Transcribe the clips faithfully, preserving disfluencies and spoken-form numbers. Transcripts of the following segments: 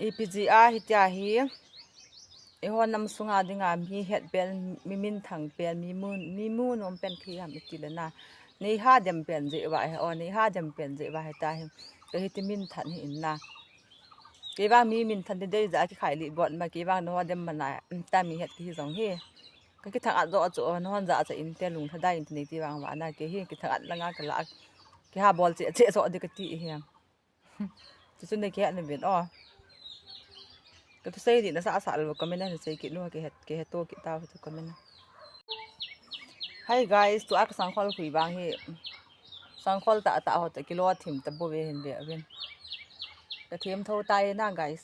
Ipi jeh a hitia hi, eiho nam sunga dinga mi het pen, mi minthang pen, mi mu, mi mu nom pen kei ham iti le na. Nei hadem pen jeh uva hi, o, nei hadem pen jeh uva hitia hi. Kei hiti minthan hi in na. Kei vang mi minthan ti dei jeh a kikhai lih bot ma, kei vang neiho dem mana, um, ta mi het kihi jong hi. Ka kithang-at jo chu, o, neiho jachat inte lung lhadai inte nei ti vang uva na, kei hi kithang-at langa kala, kiha bol cheh cheh jo di kati hi. Chuchu nei kihet na uvin, o. Ka thusei di nasah sah lou comment a sei kit nu, kihet, kihet to kit tau chu comment a. Hi guys, tua ka sangkhol hui vang hi. Sangkhol tah tah ho toh kilo thim ta bou ve hin ve uvin. Ka thim tho tai na guys.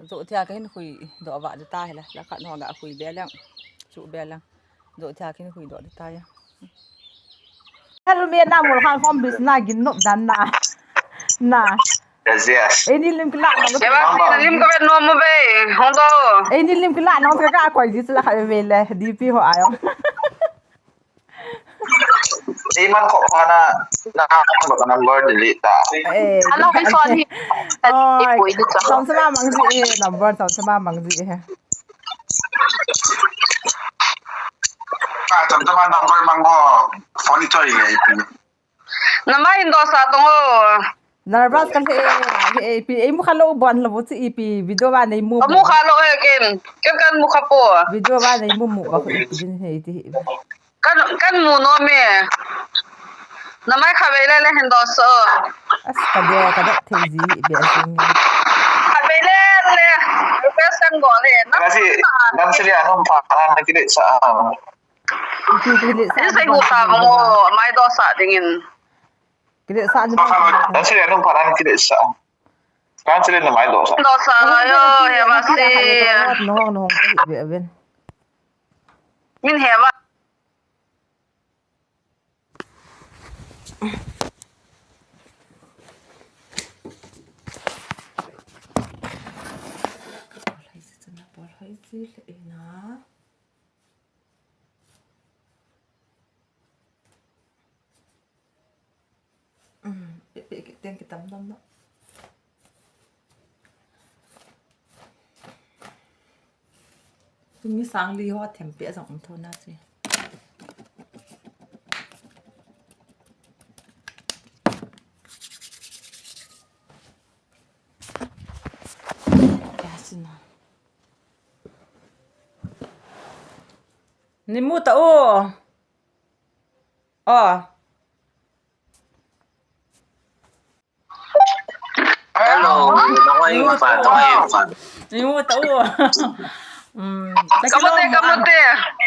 Joh thia ka hin hui doh va di ta hi la, la khat ho ga hui be leng. Chu be leng. Joh thia ka hin hui doh di ta ya. Hello, me na mol khan khom bis na gin nop dan na. Na. Yes, yes. Eini lim kila na. Kya ba, na lim ka vet nom mo be? Hong ko. Eini lim kila na ka ka koi ji la kha ve le. D P ho ayo. Eiman kho pha na, na number delete ta. Eh, ano, di- phone hi. Oi, ipui di ta. Samsama mang ji eh, number samsama mang ji eh. Ka samsama number mang ho, phone choi le. Namai hin dosa tong o. Nervous ka le, eh, eh, ipi, eimu kha lou bon lou chu ipi, video va nei mu. Amu kha lou he ken. Ken kan mu kha po. Video va nei mu mu va khu ipi din he ti. Kan, kan mu nom e. Namai kha ve le le hin dosa. As ka de, ka de thei ji be sing. Kha ve le le. Request kan bol e. Na. Kasi, dan sili anum pa, na kile sa. Ipi kile sa. Ni sai hu ta ko mo, mai dosa dingin. Kile sa ni. Dan sili anum pa, na kile sa. Dan sili na mai dosa. Dosa la yo, he ba si. No, no, be, be. Min he ba. Um, pe, pe, ke, teng ke tam tam na. Tumi sang li ho them pe jong um tho na si. Kya si na. Ni mu ta o. Oh. Hello. Ni mu ta o. Hmm. Kamu te, kamu te.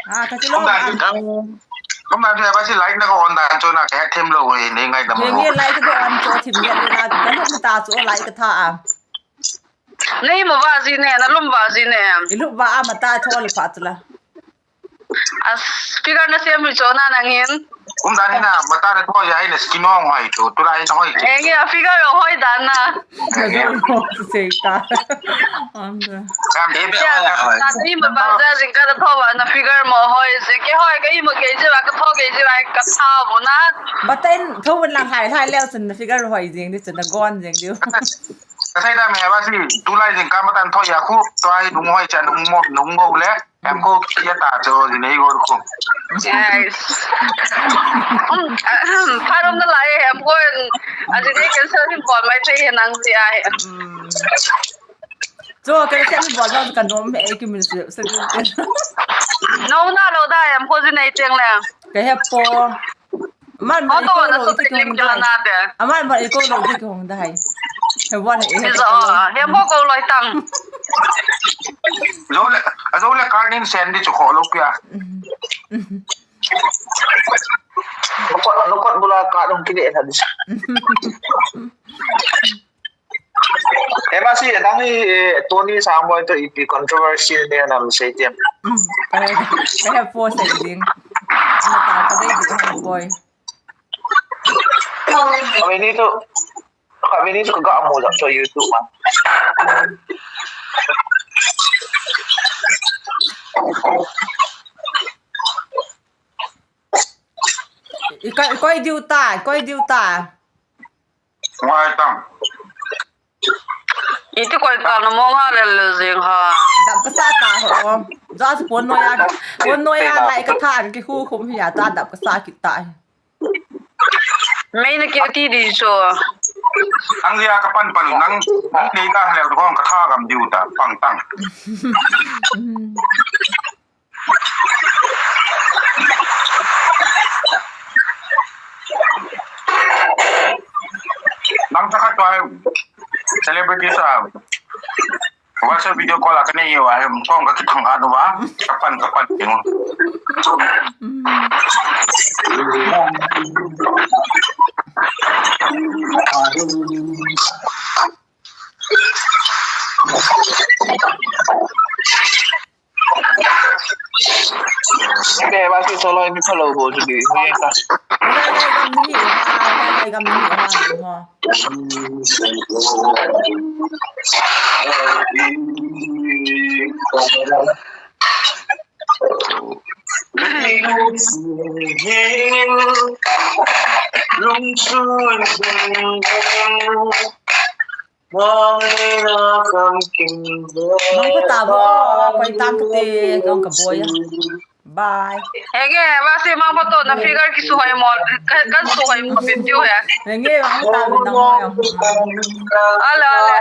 Ah, ta kilo. Kamu te, ba si like na ko on da, cho na ka them lo, eh, ni ngai da mo. Ye, ye, like ko on cho thim ye na, ka lu ta cho like tha a. Nei mo ba ji ne, na lum ba ji ne. I lu ba a ma ta cho le pa tla. As figure na siam ri cho na nangin. Kum dan hi na, mata na thoi ya, ina skin hong hoi chu, tulai na hoi chu. Eh, ya figure hoi dan na. Sei ta. Am da. Kam de be ya, hoi, hoi. Na ni ma ba ja jing ka da tho ba na figure mo hoi, se ke hoi ka i mo ke ji ba ka tho ke ji ba ka tha bu na. Ba ten tho lang hai hai leo sen na figure hoi jing ni sen na gon jing liu. Ka sai da me ba si, tulai jing ka mata thoi ya khu, to ai nung hoi cha nung mo, nung mo le. Em ko kia ta cho di nei go ko. Yes. Um, um, pharom na lai em ko, a di nei cancel hin ko mai thei he nang ti ai. Hmm. Cho cancel hin bol na ka nom he ki min se se. No na lo da em ko di nei teng le. Ka he po. Man, man, ko lo di ki hong dai. Aman, man, ko lo di ki hong dai. He wan, he, he, he, mo ko lo tang. Zo le, zo le, karnin sen di chu ko lo pia. Nukot, nukot bula ka dong kile na di. Ema si, dang hi, eh, Tony Sangboy to ipi controversy ne nam sei tiam. Kaya, kaya po sa ding. Ano ka, ka dai di Sangboy. Kami ni tu, kami ni tu ka mo da to YouTube ma. Ikoi, ikoi diu ta, ikoi diu ta. Ngai tang. Iti koi ta na mong ha le le jing ha. Dap kasa ta ho. Ja si pon noi a. Pon noi a lai ka tha ki khu khum hi a ta dap kasa ki ta. Mei na ki ti di so. Ang ya ka pan pan nang, nang nei ka le ko ka tha gam diu ta pang tang. Nang ta khat tua celebrity sa WhatsApp video call a ka nei u a hem kong ka kithang a nu a ka pan ka pan ding. Ke ba si solo ni solo bo si di ni ka. Lai lai gam ni ha, lai lai gam ni ha, ha. Mang pha ta bo, koi tan ka te, kong ka boy a. Bye. Henge, ba si mang pha to na figure ki su hoi mo, kan, kan su hoi mo pin tiu he. Henge, mang pha ta bo na mo ya. Ala, ala.